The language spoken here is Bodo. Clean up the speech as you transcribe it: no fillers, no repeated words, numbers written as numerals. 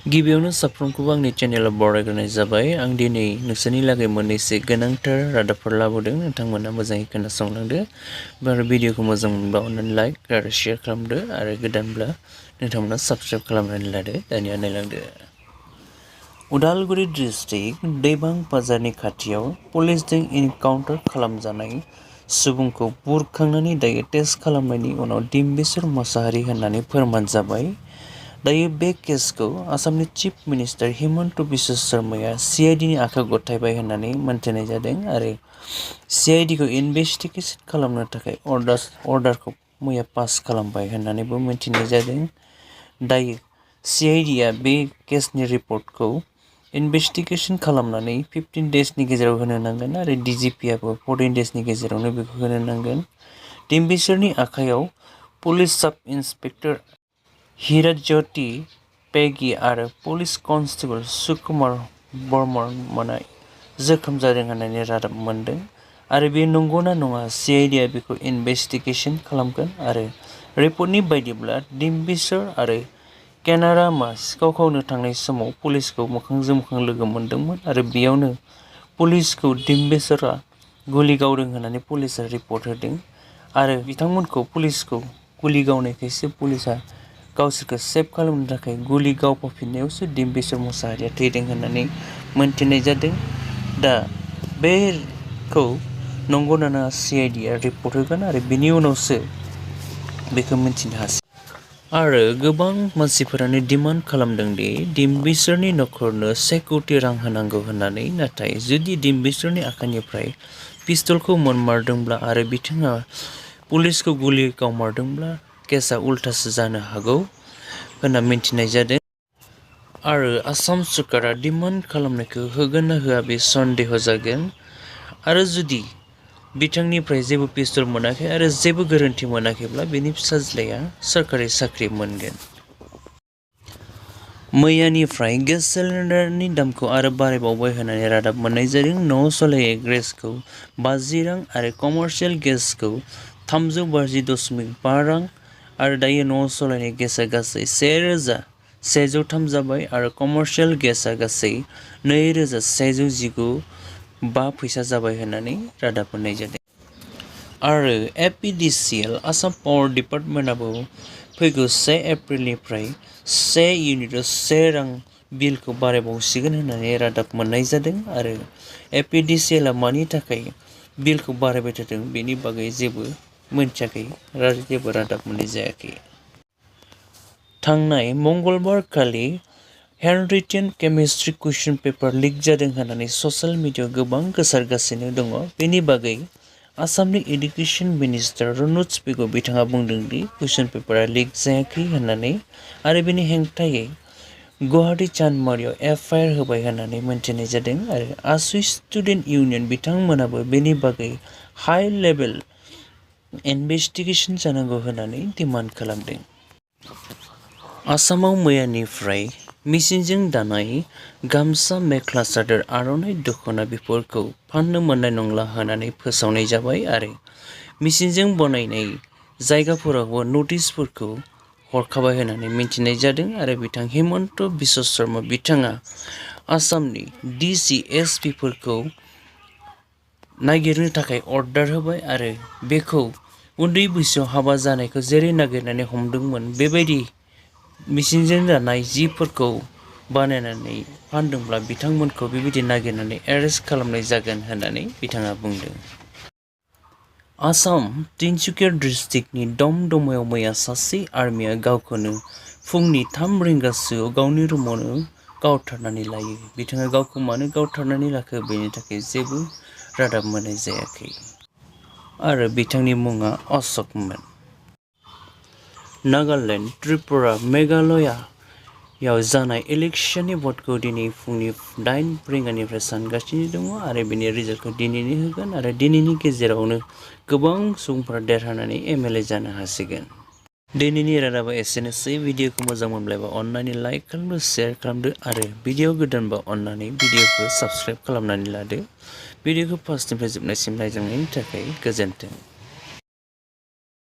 गिबियावनो साफ्रोमखौबो आंनि चेनेलाव बरायग्रोनाय जाबाय। आं दिनै नोंसोरनि लागै मोननैसो गोनांथार रादाबफोर लाबोदों। नोंथांमोना मोजाङै खोनासंलांदो। आरो भिडिअखौ मोजां मोनबा अन्नानै लाइक आरो शेयार खालामदो आरो गोदानब्ला नोंथांमोना साबस्क्राइब खालामनानै लादो। दानिया नायलांदो। उदालगुरि डिस्ट्रिक्ट दैबां बाजारनि खाथियाव पुलिसजों इनकाउन्टार खालामजानाय सुबुंखौ बुरखांनानै दायो टेस्ट खालामनायनि उनाव डिम्बिश्वर मसाहारि होननानै फोरमान जाबाय। दायो बे केसखौ आसामनि चिफ मिनिस्टार हिमन्त बिश्व शर्माया CIDनि आखायाव गथायबाय होननानै मोनथिनाय जादों आरो CIDखौ इनभेस्टिगेसन खालामनो थाखाय अर्डारखौ मैया पास खालामबाय होननानैबो मोनथिनाय जादों। दायो CIDआ बे केसनि रिपर्टखौ इनभेस्टिगेसन खालामनानै 15 डेजनि गेजेराव होनो नांगोन आरो DGPआबो 14 डेजनि गेजेरावनो बेखौ होनो नांगोन। डिम्बिश्वरनि आखायाव पुलिस साब इन्सपेक्टर हिराज्यति पेगी आरो पुलिस कनस्टेबल सुकुमार बर्मनआ जोखोम जादों होननानै रादाब मोनदों आरो बे नंगौना नङा CIDआ बेखौ इनभेस्टिगेसन खालामगोन आरो रिपर्टनि बायदिब्ला डिम्बिश्वर आरो केनारामा सिखाव खावनो थांनाय समाव पुलिसखौ मोखांजों मोखां लोगो मोनदोंमोन आरो बेयावनो पुलिसखौ डिम्बिश्वरा गुलि गावदों होननानै पुलिसआ रिपर्ट होदों आरो बिथांमोनखौ पुलिसखौ गुलि गावनायखायसो पुलिसआ गावसोरखौ सेभ खालामनो थाखाय गुलि गावफाफिननायावसो डिम्बिश्वर मसाहारिया थैदों होननानै मोनथिनाय जादों। दा बेखौ नंगौना नङा CIDआ रिपर्ट होगोन आरो बिनि उनावसो बेखौ मिन्थिनो हासिगोन। आरो गोबां मानसिफोरानो डिमान्ड खालामदों दि डिम्बिश्वरनि नखरनो 1 कोटि रां होनांगौ होननानै। नाथाय जुदि डिम्बिश्वरनि आखाइनिफ्राय पिस्तलखौ मोनमारदोंब्ला आरो बिथाङा पुलिसखौ गुलि गावमारदोंब्ला केसआ उल्टासो जानो हागौ होनना मिन्थिनाय जादों। आरो आसाम सरकारा डिमान्ड खालामनायखौ होगोन ना होआ बे सन्देह जागोन। आरो जुदि बिथांनिफ्राय जेबो पिस्तल मोनाखै आरो जेबो गोरोन्थि मोनाखैब्ला बेनि फिसाज्लाया सरकारि साख्रि मोनगोन। मैयानिफ्राय गेस सिलिन्डारनि दामखौ आरो बारायबावबाय होननानै रादाब मोननाय जादों। न'आव सालायनाय गेसखौ 50 रां आरो कमार्शियेल गेसखौ 340.5 रां आरो दायो न'आव सालायनाय गेसआ गासै 1103 जाबाय आरो कमार्शियेल गेसआ गासै 2119.5 फैसा जाबाय होननानै रादाब मोननाय जादों। आरो APDCL आसाम पावार डिपार्टमेन्टआबो फैगौ 1 एप्रिलनिफ्राय 1 इउनिटआव 1 रां बिलखौ बारायबावसिगोन होननानै रादाब मोननाय जादों आरो APDCLआ मानि थाखाय बिलखौ बारायबाय थादों बेनि बागै जेबो मोनथियाखै आरो जेबो रादाब मोननाय जायाखै। थांनाय मंगलबार खालि हेन्डरिटेन केमिस्ट्रि कुइसन पेपार लिक जादों होननानै ससियेल मिडियायाव गोबां गोसारगासिनो दङ। बेनि बागै आसामनि एडुकेशन मिनिस्टार रनज पेगु बिथाङा बुंदों दि कुइसन पेपारा लिक जायाखै होननानै आरो बेनि हेंथायै गुवाहाटी चान्दमारियाव FIR होबाय होननानै मोनथिनाय जादों आरो ASU स्टुडेन्ट इउनियन बिथांमोनाबो बेनि बागै हाई लेभेल इनभेस्टिगेसन जानांगौ होननानै डिमान्ड खालामदों। आसामाव मैयानिफ्राय मेसिनजों दानाय गामसा, मेख्ला सादोर, आर'नाइ, दख'ना बेफोरखौ फाननो मोननाय नंला होननानै फोसावनाय जाबाय आरो मेसिनजों बनायनाय जायगाफोरावबो नटिसफोरखौ हरखाबाय होननानै मिन्थिनाय जादों आरो बिथां हिमन्त बिश्व शर्मा बिथाङा आसामनि DC SPफोरखौ नागिरनो थाखाय अर्डार होबाय आरो बेखौ उन्दै बैसोआव हाबा जानायखौ जेरै नागिरनानै हमदोंमोन बेबायदि मेसिनजों दानाय जिफोरखौ बानायनानै फानदोंब्ला बिथांमोनखौ बेबायदि नागिरनानै एरेस्ट खालामनाय जागोन होननानै बिथाङा बुंदों। आसाम तिनसुकिया डिस्ट्रिक्टनि दमदमायाव मैया सासे आर्मिया गावखौनो फुंनि 3 रिंगासोआव गावनि रुमावनो गावथारनानै लायो। बिथाङा गावखौ मानो गावथारनानै लाखो बेनि थाखाय जेबो रादाब मोननाय जायाखै आरो बिथांनि मुङा अश'कमोन। नागालेन्ड, त्रिपुरा, मेघालयाव जानाय इलेक्शननि भटखौ दिनै फुंनि 8 रिंगानिफ्राय सानगासिनो दङ आरो बेनि रिजाल्टखौ दिनैनो होगोन आरो दिनैनि गेजेरावनो गोबां सुबुंफोरा देरहानानै MLA जानो हासिगोन। दिनैनि रादाबा एसेनोसै। भिडिअखौ मोजां मोनब्ला अन्नानै लाइक खालामदो, शेयार खालामदो आरो भिडिअ गोदानबा अन्नानै भिडिअखौ साबस्क्राइब खालामनानै लादो। भिडिअखौ फार्स्टनिफ्राय जोबनायसिम नायजानायनि थाखाय गोजोन्थों।